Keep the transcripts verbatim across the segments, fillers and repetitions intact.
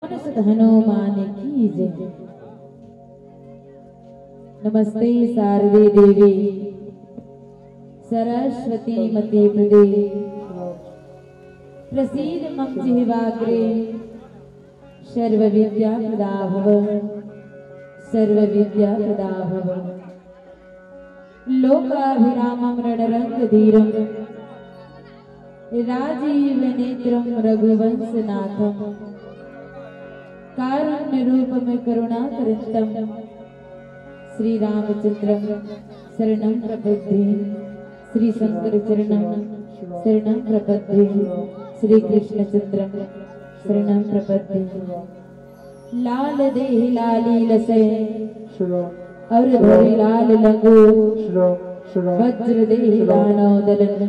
सुत हनुमान की जय। नमस्ते शारदे देवी सरस्वती मते प्रदे प्रसीद मम जिह्वाग्रे सर्व विद्या प्रदा भव सर्व विद्या प्रदा भव। लोकाभिरामं रणरंगधीरं राजीवनेत्रं रघुवंशनाथं कारुण्यरूपं करुणाकरन्तं श्रीरामचन्द्रं शरणं प्रपद्ये। श्री शंकर चरणं शरणं प्रपद्ये। श्री कृष्णचन्द्रं शरणं प्रपद्ये। लाल देहि लाली लसै शिव और धोरी लाल लंगो शिव शिव वज्र देहि शिव दानव दलन।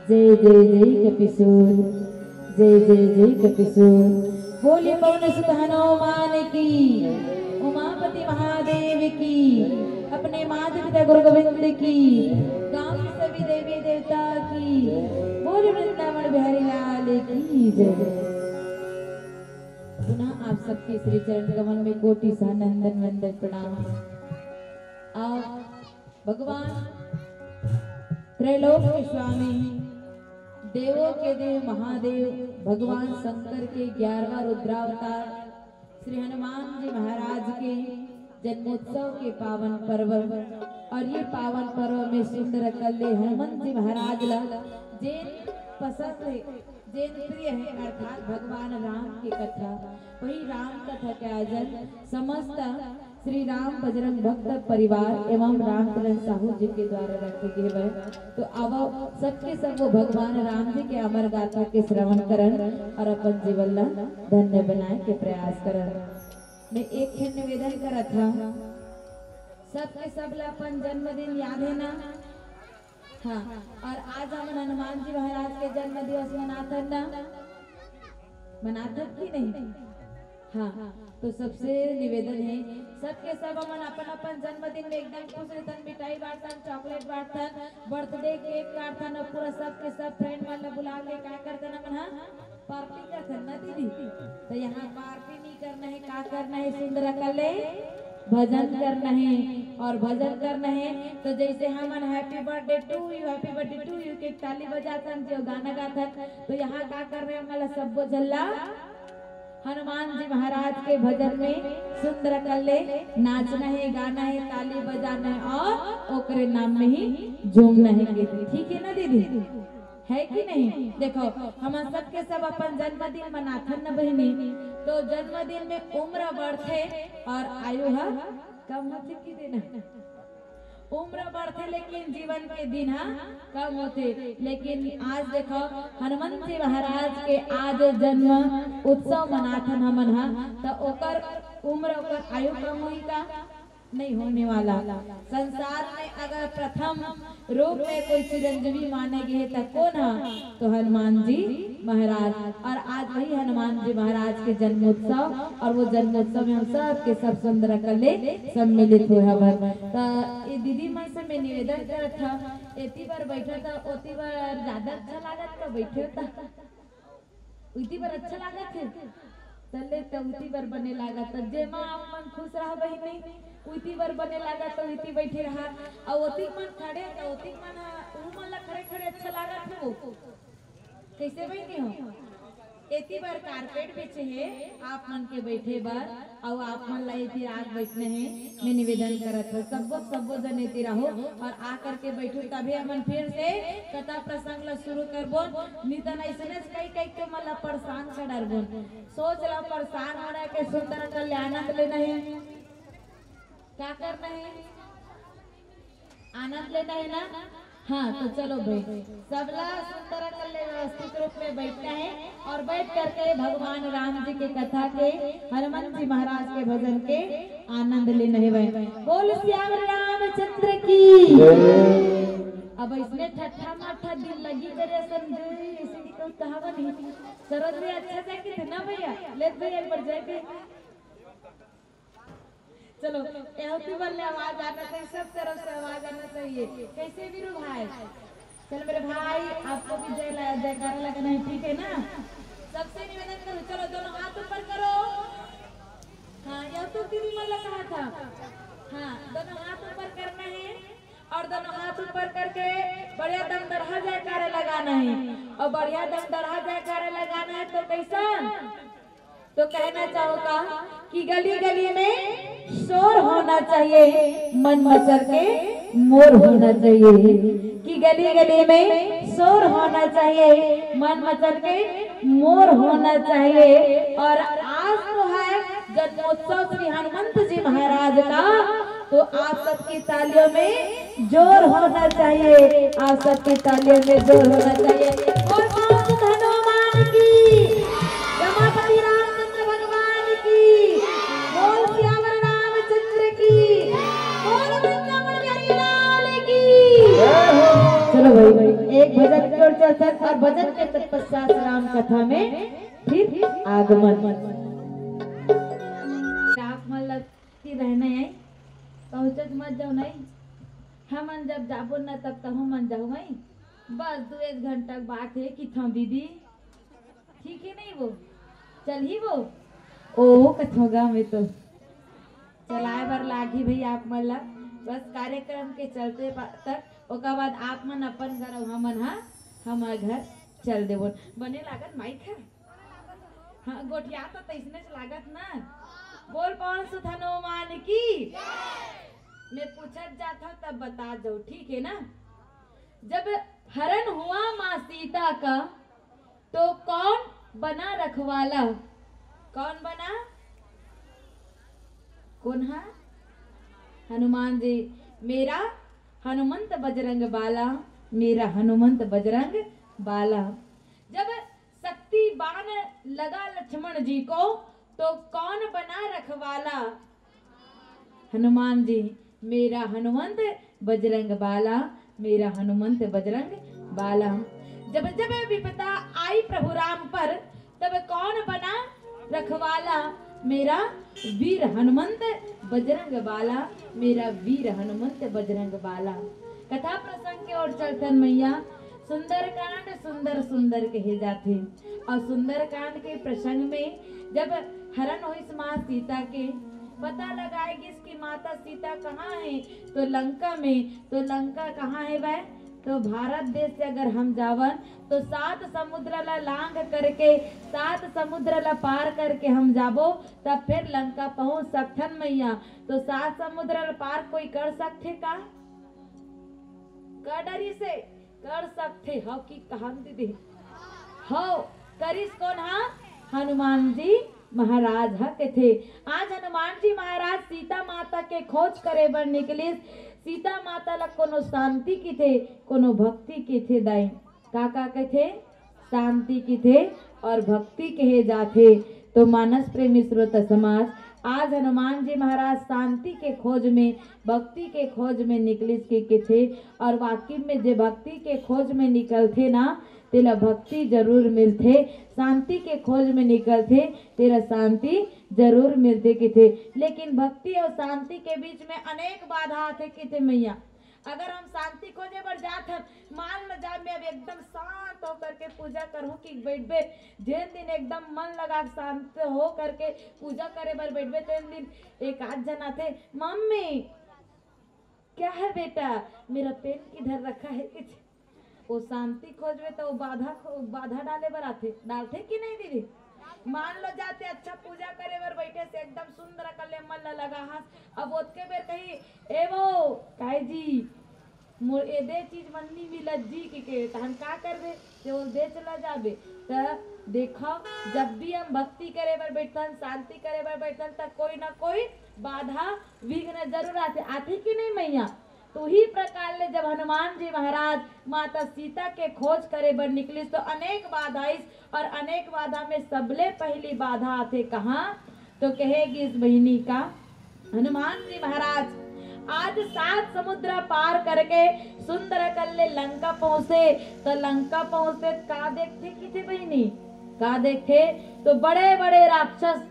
जय जय जय कपिसूर। जय जय जय कपिसूर। बोलिए पवन सुत हनुमान की, उमापति महादेव की, अपने माता पिता गुरु गोविंद की, गांव के सभी देवी देवता की, बोलिए वृंदावन बिहारी लाल की जय। पुनः आप सबके श्री चरण कमल में कोटि सह नंदन वंदन प्रणाम। आप भगवान त्रैलोक के स्वामी, देवों के देव महादेव भगवान शंकर के ग्यारहवाँ रुद्रावतार श्री हनुमान जी महाराज के जन्मोत्सव के पावन पर्व और ये पावन पर्व में सुंदर कल्ले हनुमंत जी महाराज ला जेन पसंद है, जेन प्रिय है, अर्थात भगवान राम की कथा, वही राम कथा के आयोजन समस्त श्री राम बजरंग भक्त परिवार एवं रामचरण साहू जी के द्वारा रखे गए हैं। तो अब सबके सब वो भगवान राम जी के अमर गाथा के श्रवण करन और अपन जीवन ला धन्य बनाए के प्रयास करन। मैं एक ठन निवेदन करत हूँ, सबके सब ला अपन जन्मदिन याद है ना? हाँ, और आज हमन हनुमान जी महाराज के जन्म दिवस मनाथन ना? मनाथन कि नहीं? हाँ, तो सबसे निवेदन है, सबके सब हमन अपन अपन जन्मदिन में एकदम खुश रहथन, मिठाई बांटथन, चॉकलेट बांटथन, बर्थडे केक काटथन, और पूरा सबके सब फ्रेंड मन ला बुला के का करथन हमन, हाँ, पार्टी करथन ना दीदी? तो यहाँ पार्टी नहीं करना है, का करना है सुंदर कल्ले? भजन करना है। और भजन करना है तो जैसे हमन happy birthday to you, happy birthday to you के ताली बजाथन, जो गाना गाथन, तो यहाँ का करना है, हमला सबो झल्ला हनुमान जी महाराज के भजन में सुंदर कल्ले नाचना है, गाना है, ताली बजाना है और ओकरे नाम में ही झूमना है दीदी। ठीक है ना दीदी? है कि नहीं? देखो, हमन सबके सब अपन जन्मदिन मनाथन न बहिनी, तो जन्मदिन में उम्र बढ़थे और आयु ह कम होथे कि देना? उम्र बढ़थे लेकिन जीवन के दिन ह कम होथे। लेकिन आज देखो, हनुमंत जी महाराज के आज जन्म उत्सव मनाथन हमन ह, त ओकर उम्र, ओकर आयु कम होही का? नहीं होने वाला। संसार में अगर प्रथम रूप में कोई चिरंजीवी माने गए तो कौन है? तो हनुमान जी महाराज। और आज वही हनुमान जी महाराज के जन्मोत्सव, और वो जन्मोत्सव में हम सब के सब सुंदर कले सम्मिलित हुए हवन। तो ये दीदी मन से मैं निवेदन करत था, एती बार बैठो तो ओती बार ज्यादा अच्छा लागत तो बैठे होता। उइती बर अच्छा लागत हे, तले त उइती बर बने लागत हे। जेमा आप मन खुश रह बहिनी, उइती बर बने लागत हे, उइती बैठे रहा। अउ ओतिक मन खड़े त ओतिक मन ह, ऊ मन ला खड़े खड़े अच्छा लागत हे वो। कैसे बहिनी हो? एती बर कारपेट बिछे हे, आप मन के बैठे बर। अउ आप मन ला एती आग बैठना हे, मैं निवेदन करत हूँ, सब्बो सब्बो जन एती रहो और आ करके बैठो, तभे हमन फिर से कथा प्रसंग ला शुरू करबो। नितन ऐसने कई कई के मन ला परेशान कर डरबो। सोच ला परेशान होना के सुंदर कल्याण आनंद लेना हे, का करना हे? आनंद लेना है ना? हाँ, तो चलो भाई, सबला सुंदर कर ले, व्यवस्थित रूप में बैठना है और बैठ करके भगवान राम जी के कथा के, हनुमान जी महाराज के भजन के आनंद लेना है भाई। बोल सियावर रामचंद्र की। अब इसने ठट्ठा माठा दिल लगी करे समझे, इसी को कहावत नहीं। सरोज भैया, अच्छा से कितना भैया? ले भैया, एक बार जय भी। चलो, एहती बर ले आवाज आना चाहिए, सब तरफ से आवाज आना चाहिए। कैसे वीरू भाई? चलो मेरे भाई, आपको भी जय ला-, जयकारा लगाना है, ठीक है ना? सबसे निवेदन करो, चलो दोनों हाथ ऊपर करो। पर करके बढ़िया दमदरहा जयकारे लगाना है। और बढ़िया दमदरहा जयकारे लगाना है तो कैसन? तो कहना चाहूंगा कि गली गली में शोर होना चाहिए, मन मचल के मोर होना चाहिए। कि गली गली में शोर होना चाहिए, मन मचल के मोर होना चाहिए। और आज तो है जन्मोत्सव श्री हनुमंत जी महाराज का, तो आप सबकी तालियों में जोर होना चाहिए, आप सबकी तालियों में जोर होना चाहिए। बोल पावन सुत हनुमान की, रमापति रामचंद्र भगवान की, बोल सियावर रामचंद्र की, बोल वृंदावन बिहारी लाल की। चलो भाई, एक भजन की ओर चलते हैं और भजन के तत्पश्चात राम कथा में फिर आगमन। आप मन लगती रहना है, पहुंचत मत जाओ नहीं। हमन जब जाबो न तब तहु मन जाहू मई। बस दू एक घंटा के बात है कि था दीदी। ठीक है नहीं वो? चलही वो? ओ कथों गाँव में तो चलाए बर लागी भाई आप मन ला। बस कार्यक्रम के चलते पा- तक ओकर बाद आप मन अपन घर अउ हमन हा हमार घर चल देबो। बने लागत माइक है? हाँ, गोठिया तो तैसने च लागत ना। बोल पावन सुत हनुमान की। मैं पूछत जात हूँ तब बता जाओ, ठीक है ना? जब हरण हुआ माँ सीता का तो कौन बना रखवाला? कौन बना? कौन है? हनुमान जी। मेरा हनुमंत बजरंग बाला, मेरा हनुमंत बजरंग बाला। जब शक्ति बाण लगा लक्ष्मण जी को तो कौन बना रखवाला? हनुमान जी। मेरा हनुमंत बजरंग बाला, मेरा हनुमंत बजरंग बाला। जब जब विपदा आई प्रभु राम पर तब कौन बना रखवाला? मेरा वीर हनुमंत बजरंग बाला, मेरा वीर हनुमंत बजरंग बाला। कथा प्रसंग के ओर चलथन मैया। सुंदरकांड सुंदर सुंदर कहे जाथे। और सुंदरकांड के प्रसंग में जब हरण होइस माँ सीता के, पता लगाए गिस कि माता सीता कहाँ है, तो लंका में। तो लंका कहाँ है वह? तो भारत देश से अगर हम जावन तो सात समुद्र ला लांघ करके, सात समुद्र ला पार करके हम जाबो, तब फिर लंका पहुंच सकथन मैया। तो सात समुद्र ला पार कोई कर सकथे का? कर डरी से कर सकथे हव कि कहन दीदी? हव। करिस कोन हा? हनुमान जी महाराज ह कथे। आज हनुमान जी महाराज सीता माता के खोज करे बर निकलिस। सीता माता ला कोनो शांति किथे, कोनो भक्ति किथे दाई। का का कथे? शांति किथे और भक्ति कहे जाथे। तो मानस प्रेमी श्रोता समाज, आज हनुमान जी महाराज शांति के खोज में, भक्ति के खोज में निकलिस के किथे। और वाकई में जे भक्ति के खोज में निकलथे ना, तेला भक्ति जरूर मिलथे। शांति के खोज में निकलथे, तेला शांति जरूर मिलथे किथे। लेकिन भक्ति और शांति के बीच में अनेक बाधा आथे किथे मैया। अगर हम शांति खोजे बर जात हन, मान ल जा मैं अब एकदम शांत होकर के पूजा करहूँ कि बैठबे, जेन दिन एकदम मन लगा के शांत हो करके पूजा करे बर बैठबे, तेन दिन एक आध झन आथे, "मम्मी, क्या है बेटा? मेरा पेन किधर रखा है?" किथे। वो शांति खोजबे तो वो बाधा खो-, बाधा डाले बर आथे, डालथे कि नहीं दीदी? मान लो जाते अच्छा पूजा करे बर बैठे से एकदम सुंदर कर ले मन ला लगा हस, अब ओतके बेर कही, "ए वो, काय जी, मोर ए दे चीज मन नी मिलत जी," के, के तहन का करबे? ते ओल दे चला जाबे। त देखो, जब भी हम भक्ति करे बर बैठन, शांति करे बर बैठन, त कोई ना कोई बाधा विघ्न जरूर आथे, आथे कि नहीं मैया? तो उही प्रकार ले जब हनुमान जी महाराज माता सीता के खोज करे बर निकलिस तो अनेक बाधा आइस, और अनेक बाधा में सबले पहली बाधा आथे कहाँ? तो कहे गिस बहिनी का, हनुमान जी महाराज आज सात समुद्र पार करके सुंदर कर ले लंका पहुंचे। तो लंका पहुंचे का देखथे किथे बहिनी? का देखथे? तो बड़े बड़े राक्षस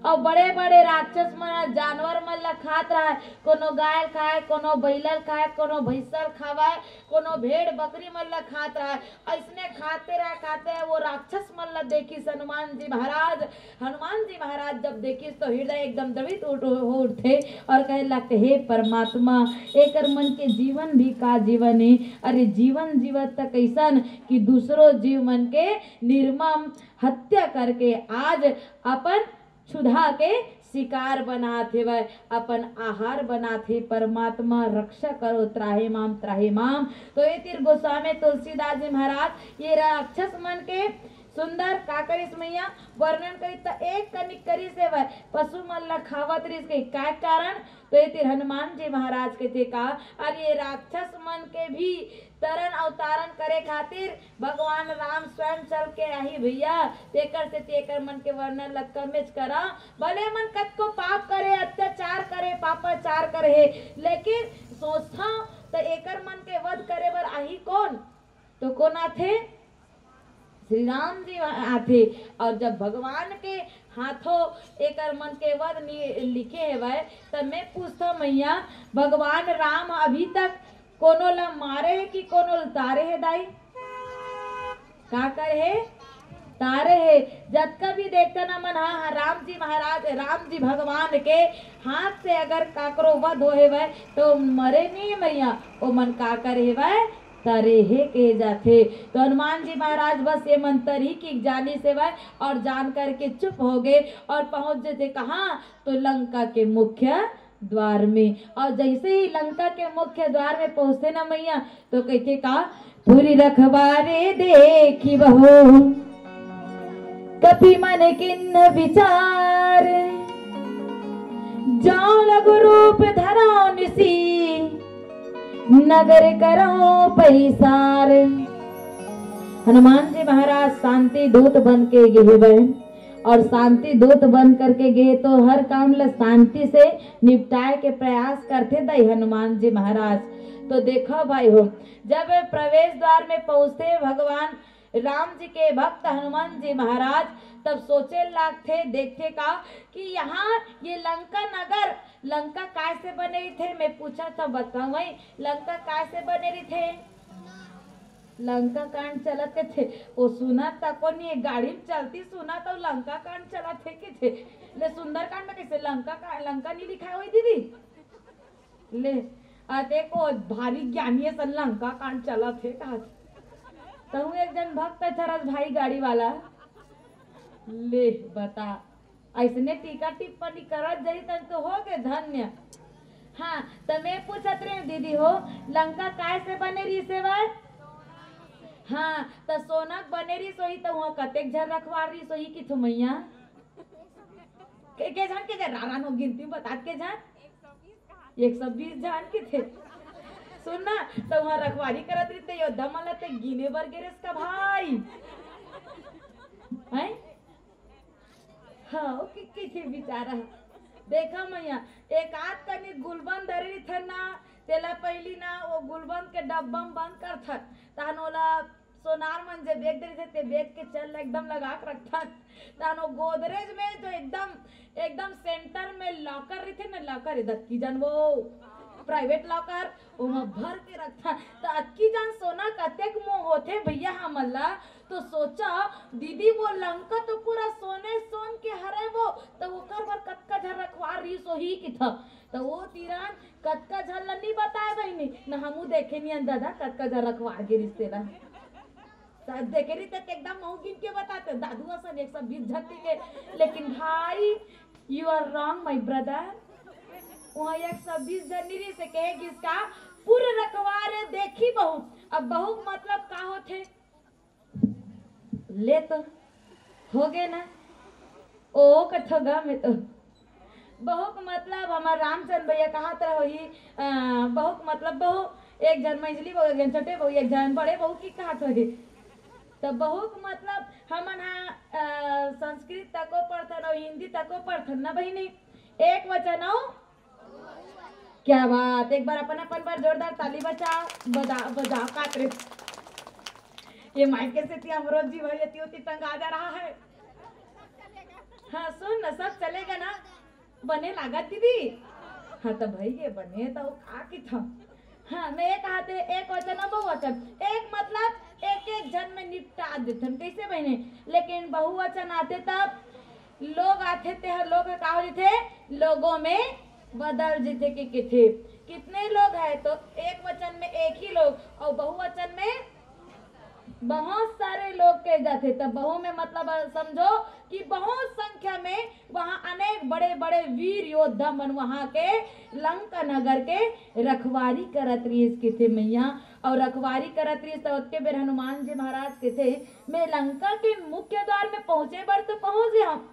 अउ बड़े बड़े राक्षस मन ह जानवर मन ल खात रहय, कोनो गाय ल खाय, कोनो बइला ल खाय, कोनो भैंसा ल खावय, कोनो भेड़ बकरी मन ल खात रहय। अइसने खाते रह खाते वो राक्षस मन ल देखिस हनुमान जी महाराज। हनुमान जी महाराज जब देखिस तो हृदय एकदम द्रवित उठ हो उठथे अउ कहे लगथे, हे परमात्मा, एकर मन के जीवन भी का जीवन हे? अरे जीवन जीवत त कइसन कि दूसरो जीव मन के निर्मम हत्या करके आज अपन छुधा के शिकार बनात हेवय, अपन आहार बनात हे। परमात्मा रक्षा करो, त्राहि माम त्राहि माम। तो ये तीर गोस्वामी तुलसीदास जी महाराज ये राक्षस मन के सुंदर का करिस मैया वर्णन करिस त एक कनिक करिस हेवय, पशु मन ल खावत रिहिस के काय कारण? तो ये तीर हनुमान जी महाराज कहिथे का, अरे ये राक्षस मन के भी तरन अवतारण करे खातिर भगवान राम स्वयं चल के आही भैया। तेकर से तेकर मन के वर्णन ल कमेच करा। भले मन कतको पाप करे, अत्याचार करे, पापाचार करे हे, लेकिन सोचथव त एकर मन के वध करे बर आही कोन? तो कोन आथे? श्री राम जी आथे। अउ जब भगवान के हाथों एकर मन के वध नि- लिखे हेवय, त मैं पूछथव मैया, भगवान राम अभी तक कोनो ला मारे हे कि कोनो ला तारे हे दाई? का करे हे? तारे हे। जतका भी देखथन हमन, हाँ, हाँ, राम जी महाराज, राम जी भगवान के हाथ से अगर काकरो वध हो हेवय, तो मरे नहीं हे मैया, ओमन का करे हेवय? तरे हे कहे जाथे। तो हनुमान जी महाराज बस ये मंत्र ही की जानिस हेवय अउ जान करके चुप हो गे अउ पहुंच जथे कहाँ? तो लंका के मुख्य द्वार में। अउ जइसे ही लंका के मुख्य द्वार में पहुंचथे ना मैया, तो कहिथे का, पुरी रखवारे देखि बहु कपि मन किन्न विचार, जालग रूप धरौ निसि नगर करौ परिसार। हनुमान जी महाराज शांति दूत बन के गे हेवय अउ शांति दूत बन करके गे तो हर काम ल शांति से निपटाए के प्रयास करथे दाई हनुमान जी महाराज। तो देखो भाई हो, जब प्रवेश द्वार में पहुंचथे भगवान राम जी के भक्त हनुमान जी महाराज, तब सोचे लागथे, देखथे का कि यहाँ ये लंका नगर, लंका काय से बने रहिथे? मैं पूछा था, बतावई, लंका काय से बने रहिथे? लंका कांड चलत कथे, ओ सुना तको नहीं, गाड़ी में चलती सुना तो लंका कांड चलत हे कथे। ले सुंदरकांड में कैसे लंका का, लंका नहीं लिखा हुई दीदी? ले, आ देखो, भारी ज्ञानी असन लंका कांड चलत हे कहत। तहूँ एक जन भक्त चरस भाई गाड़ी वाला। ले, बता, अइसने टीका टिप्पणी करत जाही तन तो हो गे धन्य। हाँ, त मैं पूछत रहे दीदी हो, लंका काय से बने रहिस हेवय? हाँ, त सोना के बने रहिस होही त उहाँ कतेक झन रखवार रहिस होही किथो मैया? के, के झन, के झन, रारा नो गिनती बतात के झन? एक सौ बीस झन किथे। सुन ना, त उहाँ रखवारी करत रहिते, योद्धा मन ल ते गिने बर गे रेस का भाई? हैं? हाँ, ओ कि, किथे बिचारा। देखा मैया, एक आध कनी गुलबंद धरे रहिथन ना, तेला पहिली ना, वो गुलबंद के डब्बा में बंद करथन। तहन ओला सोनार मन जे बैग दे रहिथे, ते बैग के चेन ल एकदम लगा के रखथन। तहन वो गोदरेज में जो एकदम, एकदम सेंटर में लॉकर रहिथे ना, लॉकर, ए दतकी जन वो प्राइवेट लॉकर, ओमा भर के रखथन। त अतकी जन सोना कतेक मोह होथे भैया हमन ला। तो सोचा दीदी, वो लंका तो पूरा सोने सोन के हरे वो, तो ओकर बर कतका झन रखवार रहिस होही किथा। तो वो तीरन कतका झन ला नी बताए बहिनी, न हमू देखे नी अन दादा कतका झन रखवार गे रिहिस तेला। शायद देखे रहिते त एकदम महू गिन के बताते, दादू असन एक सौ बीस झन के। लेकिन भाई, you are wrong my brother। वहाँ एक सौ बीस झन नी रहिस हे, कहे गिस का पूरे रखवारे देखी बहू। अब बहू के मतलब का होथे? ले तो हो गे ना, ओ कथो गा में तो बहू के मतलब हमर रामचंद भैया कहत रहो ही, अ, बहू के मतलब बहू, एक झन मंझली बहू, एक झन छोटे बहू, एक झन बड़े बहू की कहत होही। त बहू के मतलब हमन हा, अ, संस्कृत तको पढ़थन अउ हिंदी तको पढ़थन ना बहिनी, एक वचन अउ क्या बात, एक बार अपन अपन बर जोरदार ताली बजाओ, बजा, बजाओ काकरे। ये माइक के सेती हमरो जी भर एती ओती टंगा जा रहा है। हाँ सुन ना, सब चलेगा ना। बने लागत दीदी? हाँ, त भई ये बने त का किथम? हाँ, मैं ये कहा थे, एक वचन अउ बहुवचन। एक मतलब एक एक झन में निपटा देथन, कइसे बहिनी? लेकिन बहुवचन आथे तब लोग आथे, ते हर लोग ह का हो जथे? लोगों में बदल जथे के किथे। कितने लोग हैं तो एक वचन में एक ही लोग अउ बहुवचन में बहुत सारे लोग कहे जाथे। तब बहु में मतलब समझो कि बहुत संख्या में वहाँ अनेक बड़े बड़े वीर योद्धा मन वहाँ के लंका नगर के रखवारी करत रहिस किथे मैया। अउ रखवारी करत रहिस त ओतके बेर हनुमान जी महाराज किथे, मैं लंका के मुख्य द्वार में पहुंचे बर तो पहुंच गया हूँ,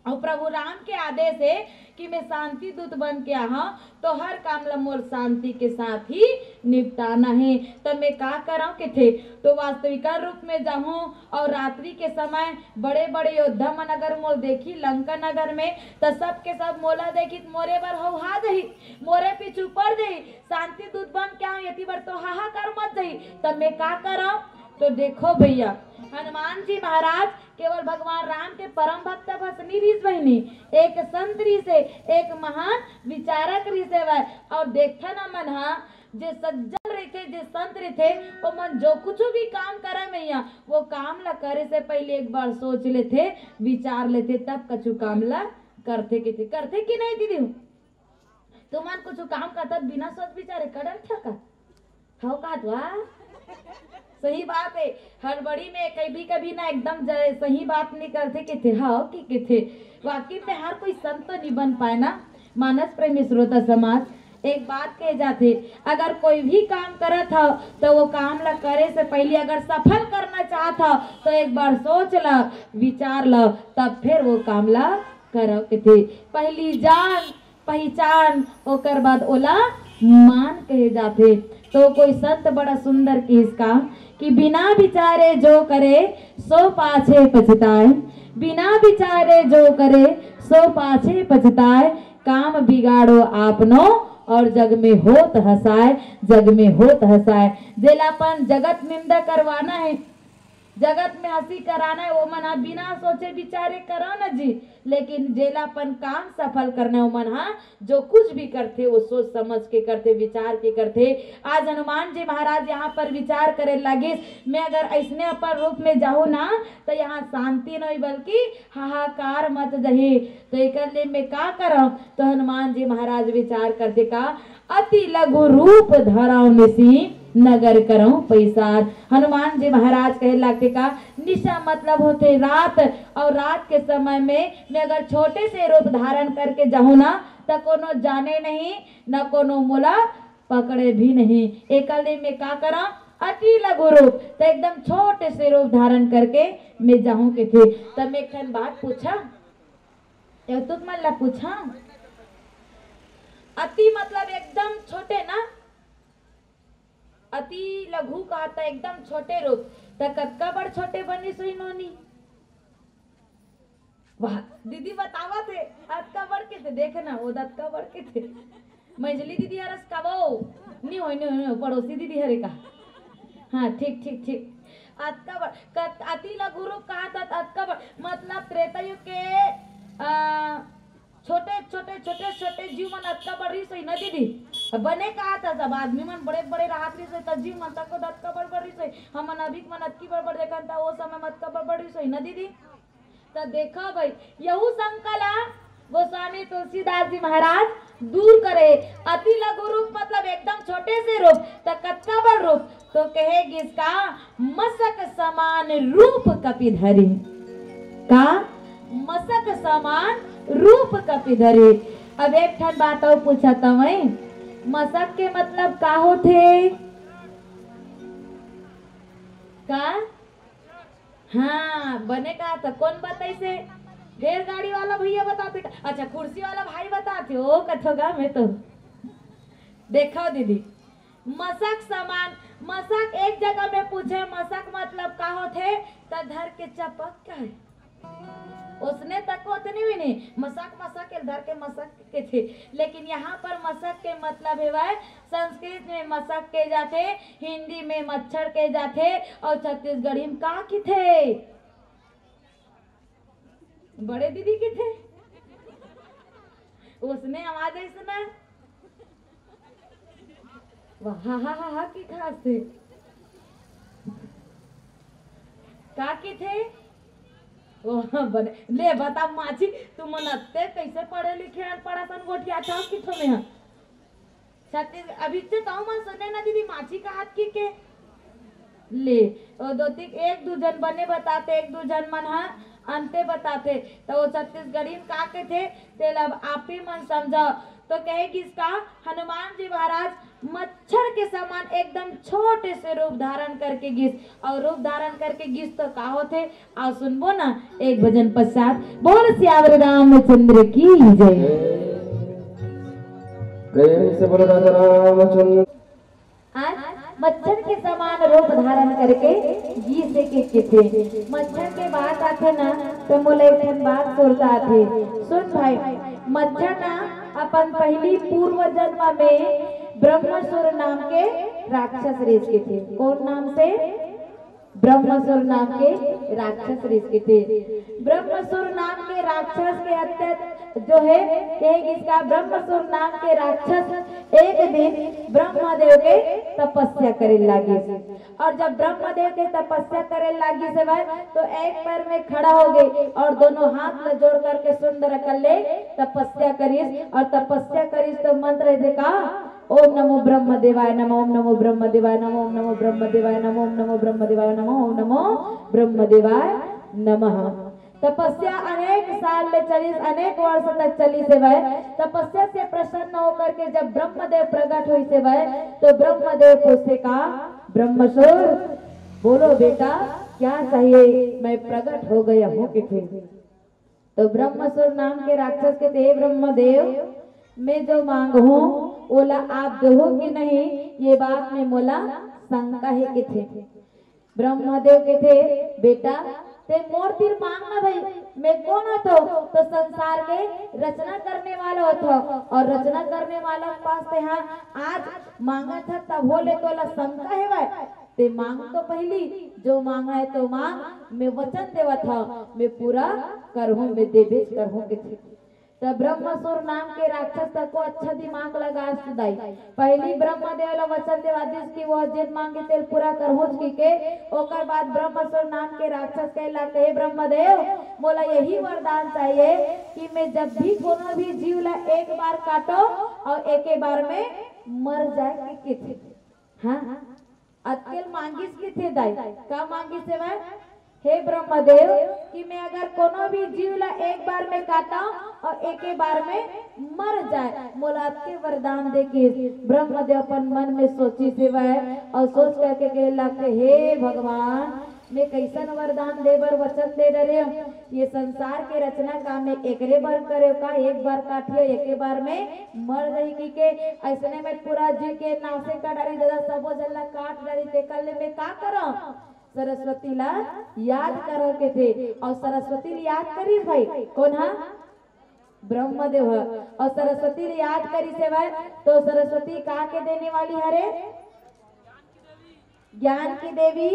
अउ प्रभु राम के आदेश हे कि मैं शांति दूत बन के आहा, तो हर काम ला मोर शांति के साथ ही निपटाना हे। त मैं का करव किथे, तो वास्तविका रूप में जाहूं अउ रात्रि के समय बड़े बड़े योद्धा मन अगर मोर देखी लंका नगर में, त सब के सब मोला देखी त मोरे बर हौहा जही, मोरे पीछू पड़ जही। शांति दूत बन के आहा, एती बर तो हाहाकार मच जही। त मैं का करव? तो देखो भैया, हनुमान जी महाराज केवल भगवान राम के परम भक्त बस नी रिहिस बहिनी, एक संत रिहिस हे, एक महान विचारक रिहिस हे वह। अउ देखथन हमन हा, जे सज्जन रहिथे, जे संत रहिथे, ओमन जो कुछ भी काम करे मैया, वो काम ला करे से पहले एक बार सोच लेथे, विचार लेथे, तब कछु काम ला करथे किथे। करथे कि नहीं दीदी? तुमन कुछ काम करथव त बिना सोच विचारे कर डरथव का? हव का तो, हाँ? सही बात हे। हड़बड़ी में कभी कभी ना एकदम ज-, सही बात निकलथे किथे, हव कि किथे। वाकई में हर कोई संत तो नहीं बन पाए ना। मानस प्रेमी श्रोता समाज, एक बात कहे जाथे, अगर कोई भी काम करत हव तो वो काम ला करे से पहले अगर सफल करना चाहत हव तो एक बार सोच ल, विचार ल, तब फिर वो काम ला करव किथे। पहली जान पहचान, ओकर बाद ओला मान कहे जाथे। तो कोई संत बड़ा सुंदर किहिस का कि बिना विचारे जो करे, सो पाछे पछताए। बिना विचारे जो करे, सो पाछे पछताए। काम बिगाड़ो आपनो और जग में होत हंसाए, जग में होत हंसाए। जेला अपन जगत निंदा करवाना हे, जगत में हंसी कराना हे, वो मन ह बिना सोचे विचारे करव न जी। लेकिन जेला अपन काम सफल करना हे, वो मन ह जो कुछ भी करथे, वो सोच समझ के करथे, विचार के करथे। आज हनुमान जी महाराज यहाँ पर विचार करे लागिस, मैं अगर ऐसने अपन रूप में जाहूँ ना, तो यहाँ शांति नहीं, बल्कि हाहाकार मच जही। तो एकर ले मैं का करव? तो हनुमान जी महाराज विचार करथे का, अति लघु रूप धरव निसि, नगर करव पैसार। हनुमान जी महाराज कहे लागथे का, निशा मतलब होथे रात, और रात के समय में मैं अगर छोटे से रूप धारण करके जाहूँ ना, त कोनो जाने नहीं, न कोनो मोला पकड़े भी नहीं। एकर ले मैं का करव? अति लघु रूप, त एकदम छोटे से रूप धारण करके मैं जाहूँ किथे। त मैं एक ठन बात पूछा, ए तुक मन ला पूछा, अति मतलब एकदम छोटे ना, अति लघु कहा त एकदम छोटे रूप, त कतका बड़ छोटे बनिस होही नोनी? वाह, दीदी बतावत हे, अतका बड़ किथे, देख ना, वो अतका बड़ किथे। मझली दीदी हरस का वो, नी होय, नी होय, नी होय, पड़ोसी दीदी हरे का। हाँ, ठीक, ठीक, ठीक। अतका बड़, कत-, अति लघु रूप कहा त अतका बड़, मतलब त्रेता युग के, आ, छोटे, छोटे, छोटे, छोटे जीव मन अतका बड़ रिहिस होही ना दीदी। बने कहा त सब आदमी मन बड़े, बड़े रहत रिहिस होही, त जीव मन तको अतका बड़, बड़ रिहिस होही। हमन अभी के मन अतकी बड़, बड़ देखन, त वो समय म अतका बड़, बड़ रिहिस होही ना दीदी। त देखव भई, यहू शंका ला गोस्वामी तुलसीदास जी महाराज दूर करे। अति लघु रूप मतलब एकदम छोटे से रूप, त कतका बड़ रूप? तो कहे गिस का, मसक समान रूप कपि धरी। का? मसक समान रूप कपि धरी। अब एक ठन बात अउ पूछत हवं, मसक के मतलब का होथे? का? हाँ, बने कहा त कोन बताइस हे? ढेर गाड़ी वाला भैया बताथे का? अच्छा, कुर्सी वाला भाई बताथे, ओ कथो गा मैं तो। देखव दीदी, मसक समान, मसक एक जगह में पूछे, मसक मतलब का होथे? त धर के चपक कहे। ओसने तक ओतने भी नहीं, मसक, मसक के धर के मसक कथे। लेकिन यहाँ पर मसक के मतलब हेवय, संस्कृत में मसक के जाथे, हिंदी में मच्छर के जाथे, और छत्तीसगढ़ी में का किथे? बड़े दीदी किथे? उसने आवाज ऐसे ना, वाह, हा, हा, हा, हा, की खास थे। का की थे? ओ, बने, ले बता माछी, तुमन अत्ते कैसे पढ़े लिखे अनपढ़ असन गोठियाथव किथो में ह? छत्तीस, अभी तो कहूँ मन सुने ना दीदी, माछी का हाथ की के? ले, ओ दो तीन, एक दू झन बने बताथे, एक दू झन मन ह अंते बताथे, त ओ छत्तीसगढ़ी म का कथे, तेला अब आप ही मन समझव। तो कहे गिस का, हनुमान जी महाराज मच्छर के समान एकदम छोटे से रूप धारण करके गिस, अउ रूप धारण करके गिस तो का होथे, आओ सुनबो ना एक भजन पश्चात। बोल सियावर रामचंद्र की जय। प्रेम से बोलो राजा रामचंद्र। आज मच्छर के समान रूप धारण करके गिस के किथे। मच्छर के बात आथे ना, तो मोला एक ठन बात सुरता आथे। सुन भाई, मच्छर ना अपन पहली पूर्व जन्म में ब्रह्मासुर नाम के राक्षस रेस के थे। कौन नाम से? ब्रह्मासुर नाम के राक्षस रिस के थे। ब्रह्मासुर नाम के राक्षस के अत्याचार जो है, कहे गिस का ब्रह्मासुर नाम के राक्षस एक दिन ब्रह्मदेव के तपस्या करे लागिस। और जब ब्रह्मदेव के तपस्या करे लागिस हे भाई, तो एक पैर में खड़ा हो गई और दोनों हाथ ल जोड़ करके सुंदर कर ले तपस्या करिस। और तपस्या करिस तो मंत्र है देखा, ओम नमो ब्रह्म देवाय नमः, ओम नमो ब्रह्म देवाय नमः, ओम नमो ब्रह्म देवाय नमः, ओम नमो ब्रह्म देवाय नमः, ओम नमो ब्रह्म देवाय नमः। तपस्या अनेक साल ले चलिस, अनेक वर्ष तक चलिस हे वह। तपस्या से प्रसन्न होकर के जब ब्रह्मदेव प्रकट होइस हे वह, तो ब्रह्मदेव पूछे का, ब्रह्मासुर, बोलो बेटा, क्या चाहिए? मैं प्रकट हो गया हूँ किथे। तो ब्रह्मासुर नाम के राक्षस के, हे ब्रह्मदेव, मैं जो मांगहूं ओला आप देहू कि नहीं, ये बात में मोला शंका हे किथे। ब्रह्मदेव किथे, बेटा, ते मोर तीर मांग ना भाई, मैं कौन होथो? तो संसार के रचना करने वाला होथो, और रचना करने वाला के पास ते हा आज मांगत ह, तभो ले तोला शंका हे भाई। ते मांग तो पहली, जो मांगा है तो मांग, मैं वचन देवत हव, मैं पूरा करहूं, मैं देबेच करहूं किथे। त ब्रह्मासुर नाम के राक्षस तको अच्छा दिमाग लगा सुदाई। पहली ब्रह्मदेव ला वचन देवा दिस कि वो जेन मांगे तेल पूरा करहूंच की के। ओकर बाद ब्रह्मासुर नाम के राक्षस कहे ला, हे ब्रह्मदेव, मोला यही वरदान चाहिए कि मैं जब भी कोनो भी जीव ला एक बार काटो और एके बार में मर जाए के किथे। हाँ, अतकेल मांगिस किथे दाई, का मांगिस हे भाई? हे ब्रह्मदेव, कि मैं अगर कोनो भी जीव ला एक बार में काटा और एके बार में मर जाए, मोला अतके वरदान दे के। ब्रह्मदेव अपन मन में सोचिस हे भाई, और सोच करके कहे लगथे, हे भगवान, मैं कैसन वरदान दे बर वचन दे डरे हूँ? ये संसार के रचना का मैं एकरे बर करे का, एक बार काटियो, एके बार में मर जाही की के। ऐसने में पूरा जी के नासे का डरी दादा, सबो जन ला काट डरी, ते कर ले मैं का करो? सरस्वती ला याद करो के थे। और सरस्वती ला याद करिस भाई, कौन हा? ब्रह्मदेव ह। और सरस्वती ला याद करिस हे भाई, तो सरस्वती का के देने वाली हरे? ज्ञान की देवी,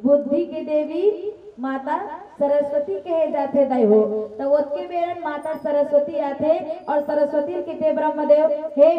बुद्धि की देवी माता सरस्वती कहे जाथे दाई हो। तो ओतके बेरन माता सरस्वती आथे और सरस्वती किथे ब्रह्मदेव, हे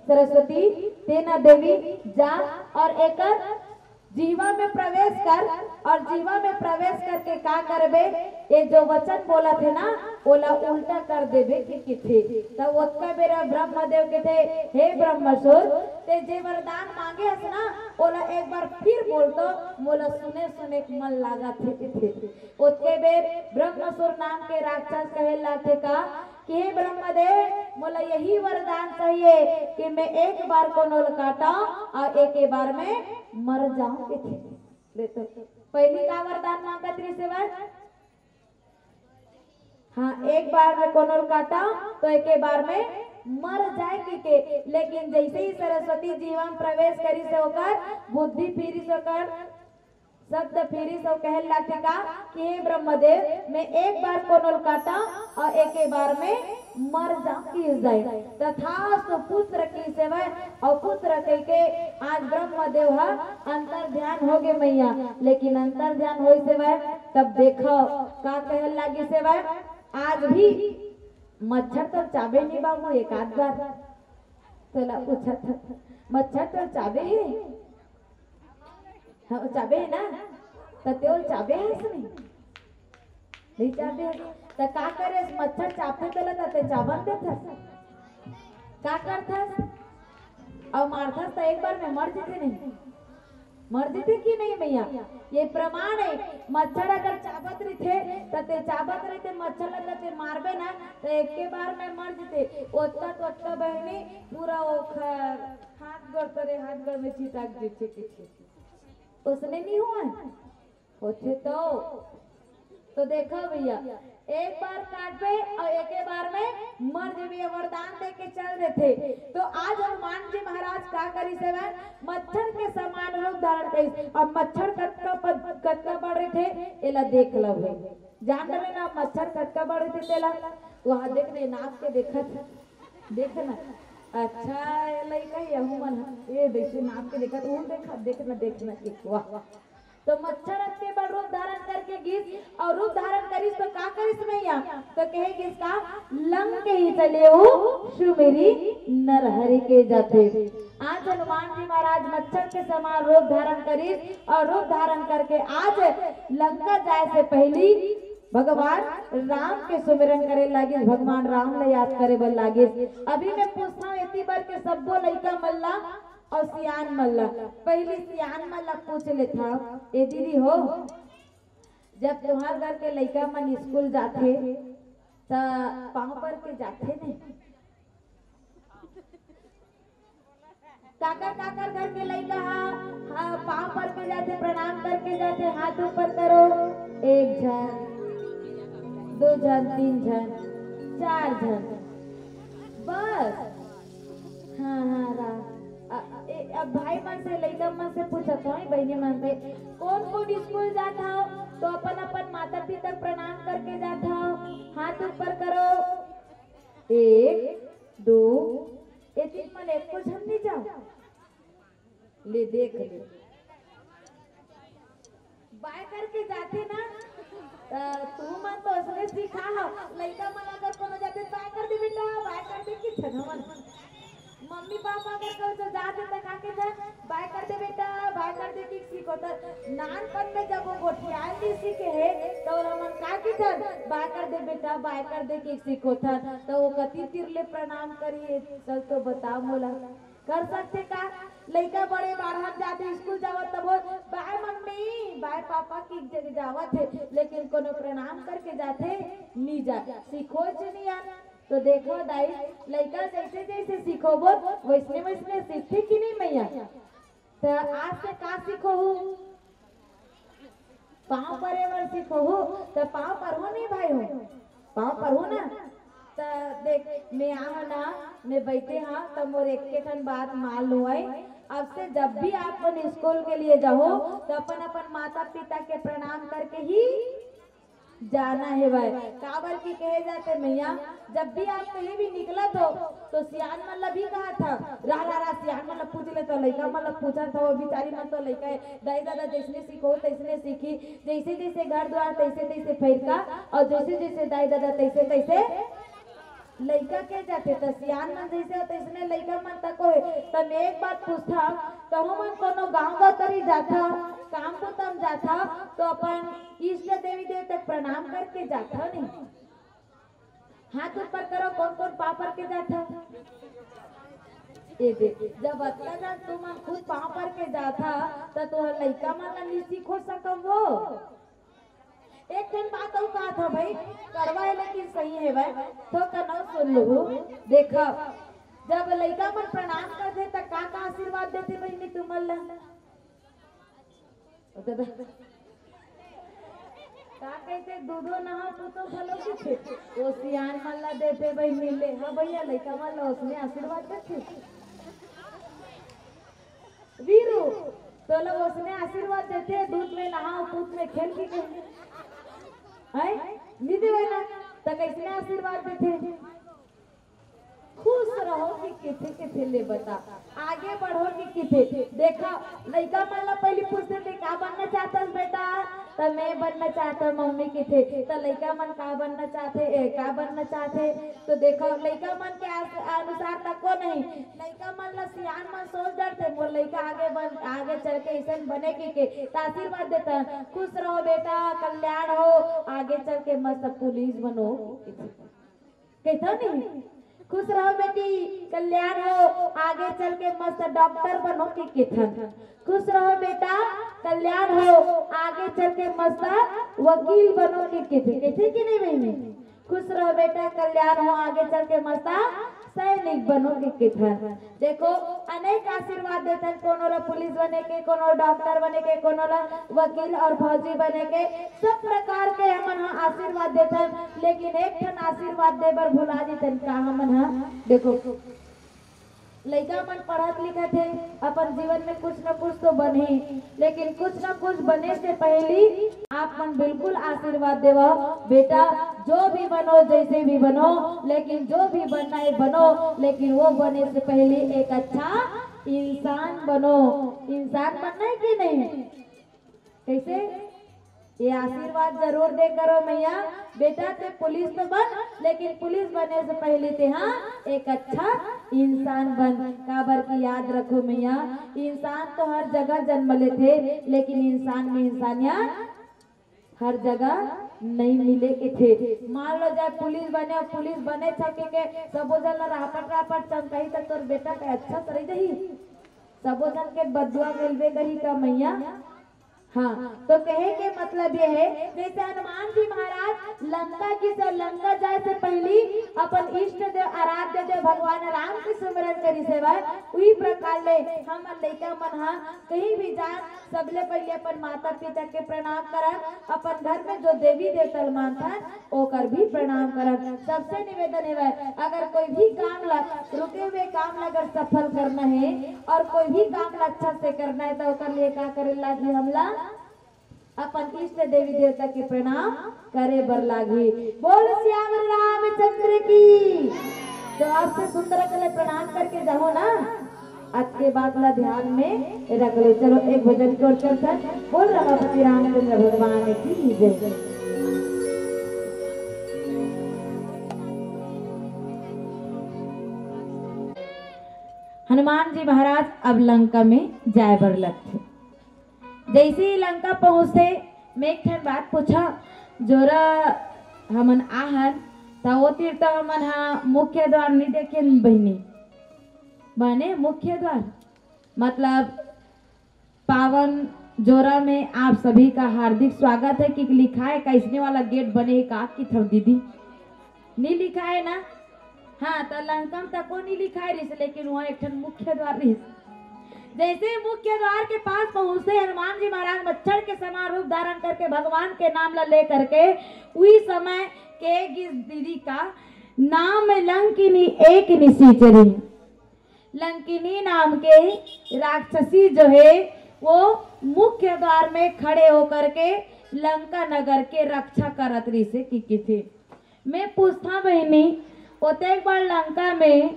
सरस्वती, तेना देवी जा और एकर जीवा में प्रवेश कर, और जीवा में प्रवेश करके का करबे? ये जो वचन बोलत हे ना, ओला उल्टा कर देबे कि किथे। तब ओतका बेरा ब्रह्मदेव किथे, हे ब्रह्मासुर, ते जे वरदान मांगे हस ना, ओला एक बार फिर बोल तो, मोला सुने सुने के मन लागत हे किथे। ओतके बेर ब्रह्मासुर नाम के राक्षस कहे लागथे का कि हे ब्रह्मदेव, मोला यही वरदान चाहिए कि मैं एक बार कोनो ल काटा और एके बार में मर जाऊं किथे। ले तो पहली का वरदान मांगत रहिस हे भाई? हाँ, एक बार में कोनो ल काटा तो एके बार में मर जाए की के। लेकिन जैसे ही सरस्वती जीवा में प्रवेश करिस हे, ओकर बुद्धि फिरिस, ओकर शब्द फिरिस अउ कहे लागथे का कि हे ब्रह्मदेव, मैं एक बार कोनो ल काटा और एके बार में मर जाऊं किहिस दाई। तथास्तु पुत्र किहिस हे वह, और पुत्र कहिके आज ब्रह्मदेव ह अंतर ध्यान हो गे मैया। लेकिन अंतर ध्यान होइस हे वह, तब देखो का कहे लागिस हे वह, आज भी मच्छर तो चाबे नहीं बाबू, एक आध बार तोला पूछत हँव, मच्छर तो चाबे हे? हाँ, वो चाबे हे ना? त तेल चाबे हे इसमें? नहीं चाबे हे। त का करे, मच्छर चाबथे तोला त ते चाबन देथस? का करथस? अउ मारथस त एक बार में मर जथे नहीं? मर जथे कि नहीं भैया? ये प्रमाण हे, मच्छर अगर चाबत रहिथे, त ते चाबत रहिथे मच्छर ल, त ते मारबे ना, त एके बार में मर जथे। ओतका तो ओतका बहिनी पूरा ओखर हाथ गोड़ तरे, हाथ गोड़ में चिटक जथे किथे। ओसने नहीं होवय? होथे तो। तो देखो भैया, एक बार काटबे अउ एके बार में मर जबे, ये वरदान दे के चल देथे। तो आज हनुमान जी महाराज का करिस हेवय? मच्छर के समान रूप धारण करिस। अब मच्छर कतका पद-, कतका बड़ रहिथे, एला देख लव। जान लेबे ना, मच्छर कतका बड़ रहिथे तेला। वहाँ देख ना, नाप के देखत, देख ना। अच्छा, ये लइका, यहू मन ह, ये देखिए, नाप के देखत, वो देखत, देख ना, देख ना, एक, वाह। तो मच्छर अतके बड़ रूप धारण करके गिस, अउ रूप धारण करिस तो का करिस भैया? तो कहे गिस का, लंक ही चले हो सुमिरी नर हरि के जाथे। आज हनुमान जी महाराज मच्छर के समान रूप धारण करिस, अउ रूप धारण करके आज लंका जाए से पहिली भगवान राम के सुमिरन करे लागिस, भगवान राम ला याद करे बर लागिस। अभी मैं पूछथंव एती बर के सब्बो लइका मन ला अउ सियान मन ला, पहिली सियान मन ला पूछ लेथंव, ए दीदी हो, जब तुंहर घर के लइका मन स्कूल जाथे, त पाँव पर के जाथे नहीं? काकर काकर घर के लइका हा, हा, पाँव पर के जाथे, प्रणाम करके जाथे, हाथ ऊपर करो। एक झन, दो झन, तीन झन, चार झन, बस। हाँ, हाँ, राम। अ, ए, अब भाई मन से, लइका मन से पूछत हँव, बहिनी मन से, कोन कोन स्कूल जात हव, तो अपन अपन माता पिता प्रणाम करके जात हव, हाथ ऊपर करो। एक, दो, ए तीन मन एको झन नहीं जाव। ले देख ले। बाय करके जाथे ना, त तुमन तो असने सिखा हव। लइका मन अगर कोनो जाथे, "बाय कर दे बेटा, बाय कर दे," किथे हमन। मम्मी पापा अगर कहूँ तो जाथे त का कहिथे, "बाय कर दे बेटा, बाय कर दे," कि सिखोथन। नानपन में जब वो गोठियाय नहीं सीखे हे, त ओला हमन का कहिथन, "बाय कर दे बेटा, बाय कर दे," कि सिखोथन। त वो कति तीर ले प्रणाम करिए, चल तो बता मोला। कर सकथे का? लइका बड़े बाढ़त जाथे, स्कूल जावत तभो, "बाय मम्मी, बाय पापा," कि जग जावत हे, लेकिन कोनो प्रणाम करके जाथे? नी जाय। सिखोच नी आय। तो देखो दाई, लइका जैसे जैसे सिखोबो, वैसने वैसने सीखथे कि नहीं मैया? त आज से का सिखोहू? पाँव परे बर सिखोहू, त पाँव परहू नहीं भाई हो, पाँव परहू ना। त देख, मैं आहा ना, मैं बैठे हा, त मोर एक के ठन बात मान लो है। अब से जब भी आप अपन स्कूल के लिए जाओ, तो अपन अपन माता पिता के प्रणाम करके ही जाना हे भाई। काबर की कहे जाथे मैया, जब भी आप कहीं भी निकलत हो, तो सियान मन ला भी कहा था, "रह, रह, रह, सियान मन ला पूछ ले," तो लइका मन ला पूछत हो, बिचारी मन तो लइका है, दाई ददा जैसने सीखो तैसने सीखी, जैसे जैसे घर द्वार तैसे तैसे फैरका, अउ जैसे जैसे दाई ददा तैसे तैसे लइका के जाथे, त सियान मन जैसे हो तैसने लइका मन तक होए। त मैं एक बात पूछता, कहूँ मन कोनो गाँव गतरी जाथा, काम बुता म जाथा, तो अपन इष्ट देवी देवता के प्रणाम करके जाथा नहीं? हाथ ऊपर करो, कौन कौन पाँव पर के जाथा? ए दे, जब अतना जन तुमन खुद पाँव पर के जाथा, त तोहर लइका मन ला नहीं सिखो सकव वो। एक ठन बात अउ कहा था भाई, कड़वा है लेकिन सही है भाई, तो कनौ सुन लू। देखा, जब लइका मन प्रणाम करथे, त का का आशीर्वाद देथे बहिनी तुमन ला? का कहिथे, दूधो नहा तू तो भलो कहिथे, वो सियान मन ला देथे बहिनी ले। हाँ भैया, लइका मन ला उसने आशीर्वाद देथे। वीरू, तोला ओसने आशीर्वाद देथे, दूध में नहाओ, पूत में खेल की कहे। हैं? नी देवे ना, त कैसने आशीर्वाद देथे? खुश रहो कि किथे किथे ले बता, आगे बढ़ो कि किथे। देखा, लइका मन ला पहली पूछथे, "ते का बनना चाहता है बेटा?" त मैं बनना चाहता हूँ मम्मी कथे। त लइका मन का बनना चाहथे, ए, का बनना चाहथे? तो देखो, लइका मन के आस-, अनुसार तको नहीं, लइका मन ला सियान मन सोच डरथे, मोर लइका आगे बन, आगे चल के अइसन बने कहिके, त आशीर्वाद देथन, खुश रहो बेटा, कल्याण हो, आगे चल के मस्त पुलिस बनो। कहिथन नहीं, खुश रहो बेटी, कल्याण हो, आगे चल के मस्त डॉक्टर बनो कहिके कहिथन। खुश रहो बेटा, कल्याण हो, आगे चल के मस्त वकील बनो कहिके कहिथे। कहिथे कि नहीं बहिनी? खुश रहो बेटा, कल्याण हो, आगे चल के मस्त सैनिक बनो कहिके कहिथन। देखो, अनेक आशीर्वाद देथन, कोनो ला पुलिस बने के, कोनो डॉक्टर बने के, कोनो ला वकील और फौजी बने के, सब प्रकार के हमन ह आशीर्वाद देथन। लेकिन एक ठन आशीर्वाद दे बर भुला देथन का हमन ह? देखो, लइका मन पढ़त लिखत हे, अपन जीवन में कुछ न कुछ तो बनही, लेकिन कुछ न कुछ बने से पहली आप मन बिल्कुल आशीर्वाद देवव, बेटा, जो भी बनो, जैसे भी बनो, लेकिन जो भी बनना है बनो, लेकिन वो बने से पहली एक अच्छा इंसान बनो। इंसान बनना है कि नहीं? कैसे? ये आशीर्वाद जरूर दे करो मैया, बेटा ते पुलिस तो बन, लेकिन पुलिस बने से पहले ते, हाँ, एक अच्छा इंसान बन। काबर कि याद रखो मैया, इंसान तो हर जगह जन्म लेथे, लेकिन इंसान में इंसानियत हर जगह नहीं मिले के थे। मान लो जाए पुलिस बने, पुलिस बने छके के सबो जन ला रापट रापट चमकाही त तोर बेटा के अच्छा से रह जाही, सबो जन के बदुआ मिलबे करी का मैया। हाँ, तो कहे के मतलब ये है, जैसे हनुमान जी महाराज लंका की से, लंका जाए से पहली अपन इष्ट देव, आराध्य देव भगवान राम के सुमिरन करी सेवा, उही प्रकार ले हम लइका मन हा कहीं भी जान, सबले पहले अपन माता पिता के प्रणाम करन, अपन घर में जो देवी देवता ल मानथन ओकर भी प्रणाम करन। सबसे निवेदन हेवय, अगर कोई भी काम ला, रुके हुए काम ला अगर सफल करना है और कोई भी काम ला अच्छा से करना है, तो ओकर लिए का करे लागही हमला? अपन इष्ट देवी देवता के प्रणाम करे बर लागही। बोल सियावर रामचंद्र की। तो आपसे सुंदर के लिए प्रणाम करके जाओ ना, आज के बात ला ध्यान में रख लो। चलो एक भजन की ओर चलते हैं। बोल रमापति रामचंद्र भगवान की जय। हनुमान जी महाराज अब लंका में जाए बर लगथे। जैसे ही लंका पहुँचथे, मैं एक ठन बात पूछा, जोरा हमन आहन, त ओ तीर त हमन हा मुख्य द्वार नहीं देखेन बहिनी, माने मुख्य द्वार मतलब पावन जोरा में आप सभी का हार्दिक स्वागत है कि लिखा है, कैसने वाला गेट बने है का कि थव दीदी? नी लिखा है ना? हाँ, त लंका में तको नी लिखा है रिस, लेकिन वहाँ एक ठन मुख्य द्वार रिस। जैसे ही मुख्य द्वार के पास पहुँचथे हनुमान जी महाराज मच्छर के समान रूप धारण करके भगवान के नाम ला ले करके, उही समय के गिस दीदी का नाम लंकिनी एक निशिचरी। लंकिनी नाम के राक्षसी जो है, वो मुख्य द्वार में खड़े होकर के लंका नगर के रक्षा करत रहिसे कि किथे। मैं पूछता बहिनी, ओतेक बड़ लंका में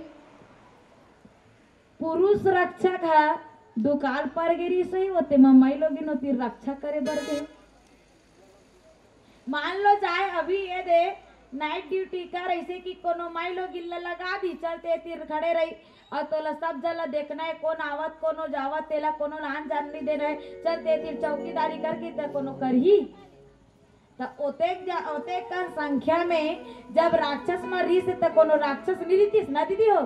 पुरुष रक्षक ह दुकाल पर गे रिहिस होही, ओते म माई लोगिन ओती रक्षा करे बर गे। मान लो जाए अभी ये दे नाइट ड्यूटी कर, ऐसे कि कोनो माई लोगिन ला लगा दी, चल ते तीर खड़े रही और तोला सब जन ला देखना है, कौन आवत, कोनो जावत, तेला कोनो लान जान नहीं देना है, चल ते तीर चौकीदारी करके ते कोनो करही। त ओतेक जा, ओतेक कन संख्या में जब राक्षस मन रिहिस त कोनो राक्षस नहीं रिहिस ना दीदी हो,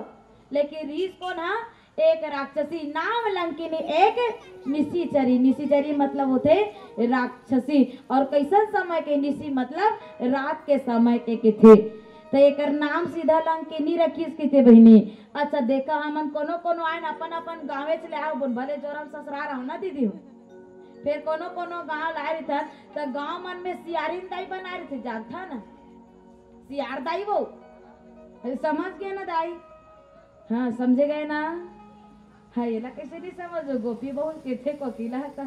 लेकिन रिहिस कौन हा? एक राक्षसी, नाम लंकिनी एक निशिचरी। निशिचरी मतलब होथे राक्षसी। और कैसन समय के? निशि मतलब रात के समय के किथे। त एकर नाम सीधा लंकिनी रखिस किथे बहिनी। अच्छा देखा, हमन कोनो कोनो आयन अपन अपन गाँवेच ले आव बोन, भले जोरम ससुरार आव ना दीदी हो। फेर कोनो कोनो गाँव लाए रहिथन, त गाँव मन में सियारिन दाई बनाए रहिथे, जानथा ना? सियार दाई वो। अरे समझ गए ना दाई? हाँ, समझे गए ना? हाँ, ये ला कैसे नहीं समझो? गोपी बहू के थे कोकिला था।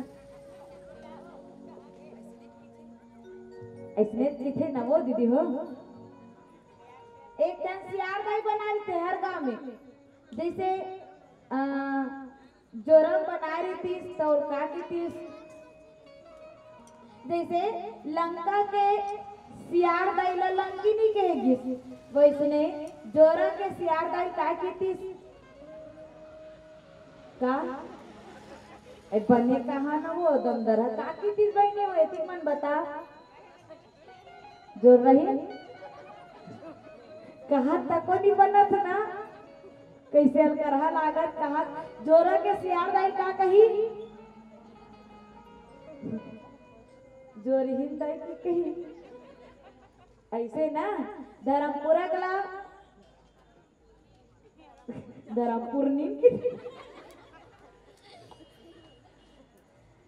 ऐसने किथे ना वो दीदी हो। एक ठन सियार दाई बना रहिथे हर गाँव में। जैसे, आ, जोरम बनाए रहितिस, त ओला का कितिस? जैसे लंका के सियार दाई ला लंकिनी कहे गिस, वैसने जोरा के सियार दाई का कितिस? का? ए, बने कहा ना वो दमदरा, का कितिस बहिनी वो, एतिक मन बता। जोर रही? कहा तको नहीं बनत ना, कैसे अलकरहा लागत, कहा जोरा के सियार दाई का कही? जोरहीन दाई की कही। ऐसे ना, धर्मपुरा कला, धर्मपुर नी,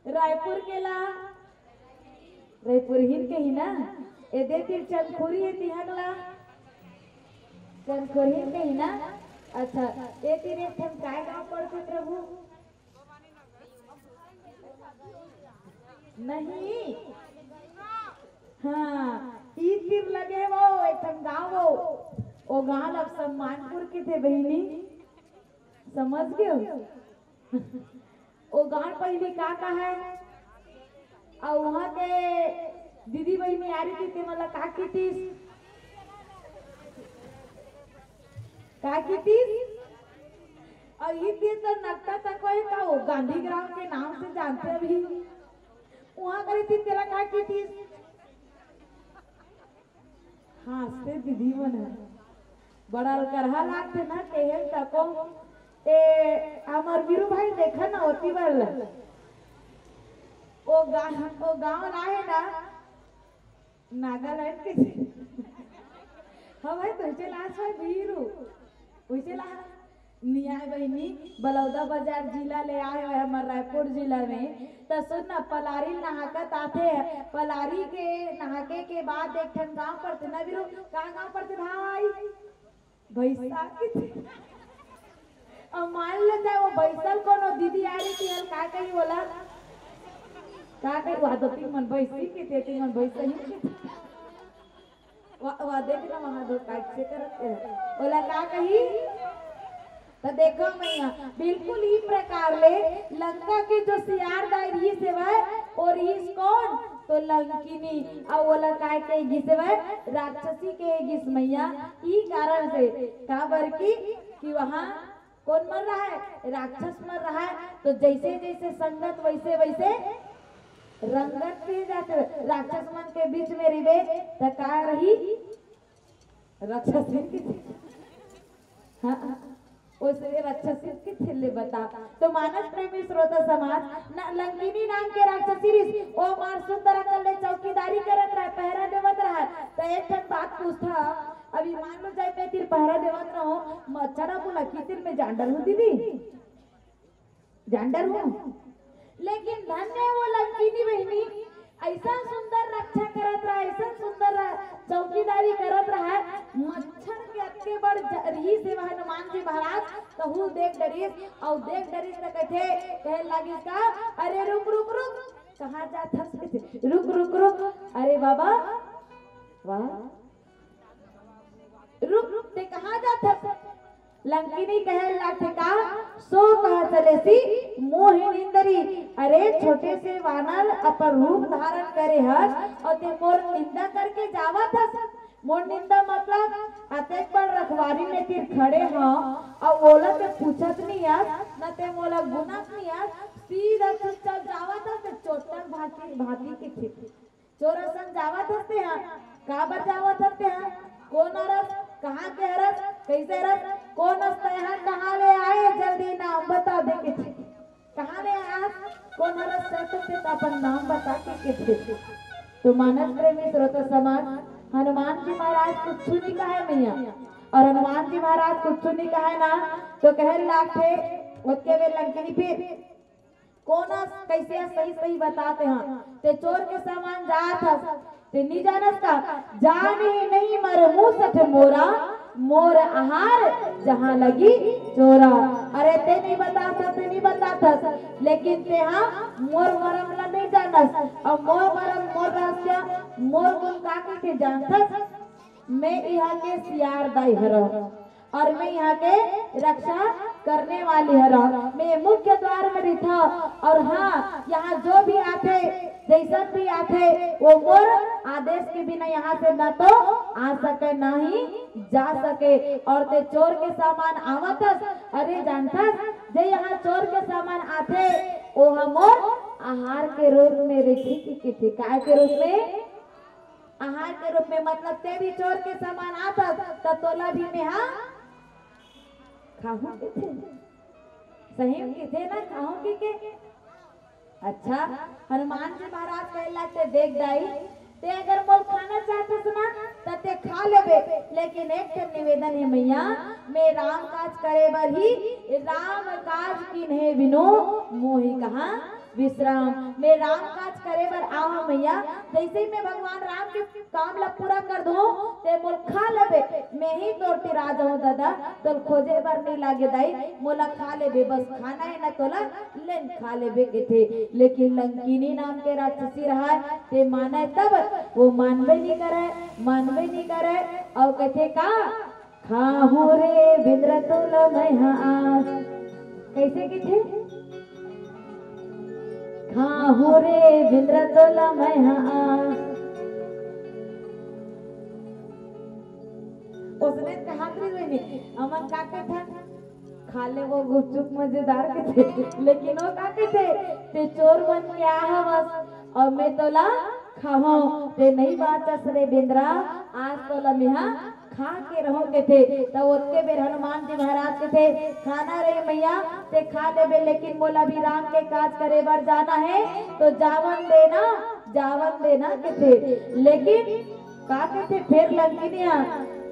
रायपुर के ला, रायपुर हिन के ही ना, एदे तीर चंदखुरी है तिहक ला, चंदखुरी हिन के ही ना। अच्छा, ए तीर एक ठन काय गांव पड़थे प्रभु? नहीं। हाँ, ई तीर लगे वो, एक ठन गाँव वो। ओ गाँव ला सम्मानपुर किथे बहिनी। समझ गयो? ओ गाँव पहिली का का है? अउ वहाँ के दीदी बहिनी आ रही थी, ते मला का कितिस? का कितिस? अउ ई तीर तो नक्ता तक है का वो गांधी ग्राम के नाम से जानथे अभी। वहाँ करे थी तेला का कितिस? हाँ, से दीदी मन है। बड़ा अलकरहा लागथे ना, केहे तको। ए, हमर वीरू भाई देखा ना, ओती बर। ओ गा-, ओ गाँव ला है ना, नागालैंड के। हाँ भाई, तुझे लाज है वीरू। उइसे ला नियाय बहिनी, बलौदा बाजार जिला ले आए हुए हमर रायपुर जिला में, त सुन ना, पलारी नहाकत आथे, पलारी के नहाके के बाद एक ठन गांव पड़थे ना वीरू, का गांव पड़थे भाई? भैसा किथे। अब मान लो चाहे वो भैसल कोनो दीदी आ रही थी, हम का कही बोला? का कही, वहाँ दो तीन मन भैसी किथे, तीन मन भैसा ही किथे। वा, वा, देख ना, वहाँ दो काट से करत हे। ओला का कही? त देखो मैया, बिल्कुल ई प्रकार ले लंका के जो सियार दाई रहिस हेवय, ओ रहिस कौन? तो लंकिनी। अउ ओला काय कहे गिस हेवय? राक्षसी कहे गिस मैया। ई कारण से, काबर की, कि वहाँ कौन मन रहय? राक्षस मन रहय। तो जैसे जैसे संगत, वैसे वैसे रंगत भी जाथे। राक्षस मन के बीच में रिबे त का रही? राक्षसी किथे। हाँ, ओसने राक्षसी किथे ले बता। तो मानस प्रेमी श्रोता समाज, न, लंकिनी नाम के राक्षसी रिस, ओ मार सुंदर अकल ले चौकीदारी करत रहय, पहरा देवत रहय। त एक ठन बात पूछत हंव, अभी मान लो जाए मैं तीर पहरा देवत रहूं, मच्छर मुला की तीर में जान डरहूं दीदी? जान डरहूं। लेकिन धन्य वो लंकिनी बहिनी, ऐसा सुंदर रक्षा करत रहय, ऐसा सुंदर र-, चौकीदारी करत रहय, मच्छर के अतके बड़ ज-, रहिस हे हनुमान जी महाराज, तहू देख डरिस, अउ देख डरिस त कथे, कहे लागिस का, "अरे रुक, रुक, रुक, कहाँ जात हस?" कथे, "रुक, रुक, रुक, अरे बाबा, वाह।" रुक, रुक, ते कहाँ जात हस? लंकिनी कहे लागथे का, "सो कहा चलेसी मोहि निंदरी।" अरे छोटे से वानर अपन रूप धारण करे हस अउ ते मोर निंदा करके जावत हस। मोर निंदा मतलब अतेक बड़ रखवारी में तीर खड़े हंव अउ ओला ते पूछत नइ हस, न ते मोला गुनत नइ हस, सीधा चुपचाप जावत हस, ते चोट्टा भांति, भांति के थिर। चोर असन जावत हस तेहा, काबर जावत हस तेहा? कोन हरस? कहाँ के हरस? कइसे हरस? कोन हस तेहा? कहाँ ले आए? जल्दी नाम बता दे के छे। कहाँ ले आए हस? कोन हरस? चल तो फिर अपन नाम बता के के छे। तो मानस प्रेमी श्रोता समाज, हनुमान जी महाराज कुछ नहीं कहा है मैया, और हनुमान जी महाराज कुछ नहीं कहा है ना, तो कहे लागथे, ओतके बेर लंकिनी फिर कोन अस, कइसे अस, सही सही बता तेहा। ते चोर के समान जात हस, ते नी जानस का? जाने नहीं मर मूसठ मोरा, मोर आहार जहाँ लगी चोरा। अरे ते नी बतात हस, ते नी बतात हस, लेकिन तेहा मोर मरम ला नी जानस। अउ मोर मरम, मोर रहस्य, मोर गुन का कथे जानथस? मैं इहाँ के सियार दाई हरव। और मैं यहाँ के रक्षा करने वाली हरव। मैं मुख्य द्वार में रहिथव, और हाँ, यहाँ जो भी आथे, जैसन भी आथे, वो मोर आदेश के बिना यहाँ से न तो आ सके, ना ही जा सके। और ते चोर के समान आवत हस, अरे जानथस, जे यहाँ चोर के समान आथे, वो ह मोर आहार के रूप में रहिथे, कथे। काय के रूप में? आहार के रूप में। मतलब ते भी चोर के समान आथस, त तोला भी मैं हा खाहूं कथे। सही में कथे ना, खाहूं कथे। अच्छा, हनुमान जी महाराज कहे लगथे, देख दाई, ते अगर मोला खाना चाहथस ना, त ते खा लेबे, लेकिन एक ठन निवेदन हे मैया, मैं राम काज करे बर ही, राम काज कीन्हे बिनु मोहि कहां विश्राम। मैं राम काज करे बर आहूं मैया, जैसे ही मैं भगवान राम के काम ला पूरा कर दूं, ते मोला खा लेबे, मैं ही तोर तिर आ जाहूं दादा, तोला खोजे बर नहीं लागे दाई, मोला खा लेबे, बस खाना हे ना तोला, ले न खा लेबे कथे। लेकिन लंकिनी नाम के राक्षसी रहय, ते मानय तब, वो मानबे नहीं करय, मानबे नहीं करय, अउ कथे का, खाहूं रे बेंदरा तोला मैं हा आज। कैसे कथे? खाहूं रे बेंदरा तोला मैं हा आज। ओसने कहात रही बहिनी, हमन का कथन? खा ले वो गुपचुप मजेदार कथे, लेकिन वो का कथे? ते चोर बन के आ हवस, अउ मैं तोला खाहूं, ते नहीं बाचस रे बेंदरा, आज तोला मैं हा खा के रहूं कथे। त ओतके बेर हनुमान जी महाराज कथे, खाना रे मैया, ते खा लेबे, लेकिन मोला भी राम के काज करे बर जाना हे, तो जावन देना, जावन देना कथे। लेकिन का कथे फेर लंकिनी हा,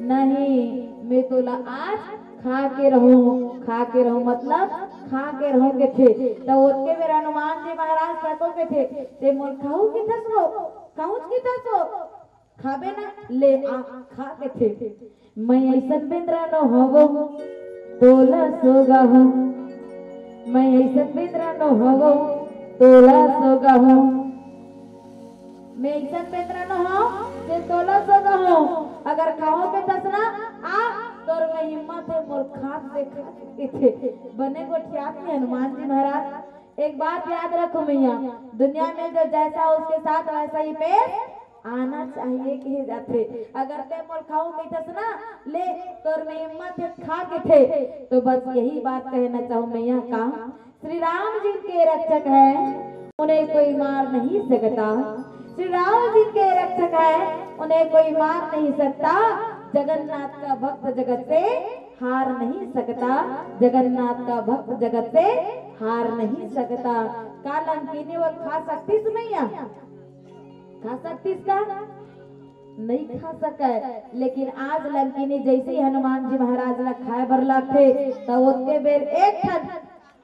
नहीं, मैं तोला आज खा के रहूं, खा के रहूं, मतलब खा के रहूं कथे। त ओतके बेर हनुमान जी महाराज सको कथे, ते मोला खाहूं कथस वो, खाहूं कथस वो, खाबे ना, ले आ, खा कथे। मैं अइसन बेंदरा नो हवंव, तोला सोगाहूं। मैं अइसन बेंदरा नो हवंव, तोला सोगाहूं। मैं अइसन बेंदरा नो हवंव, ते तोला सोगाहूं। अगर खाहूं कथस ना, आ, तोर में हिम्मत हे, मोला खा के देखा कथे। बने गोठियात हे हनुमान जी महाराज। एक बात याद रखो मैया, दुनिया में जो जैसा उसके साथ वैसा ही पेश आना चाहिए कहे जाथे। अगर ते मोला खाहूं कथस ना, ले तोर में हिम्मत हे खा कथे, तो बस यही बात कहना चाहूं मैया का श्री राम जिनके रक्षक है, उन्हें कोई मार नहीं सकता। श्री राम जिनके रक्षक है, उन्हें कोई मार नहीं सकता। जगन्नाथ का भक्त जगत से हार नहीं सकता, जगन्नाथ का भक्त जगत से हार नहीं सकता। का लंकिनी वो खा सकतिस मैया? खा सकतिस का? नहीं खा सकय। लेकिन आज लंकिनी जैसे ही हनुमान जी महाराज ला खाए बर लागथे, त ओतके बेर एक ठन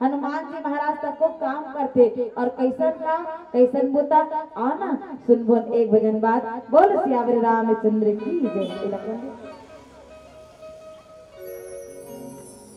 हनुमान जी महाराज तक को काम करथे। और कैसन काम, कैसन बुता, आना सुनबोन एक भजन बाद। बोल सियावर रामचंद्र की जय।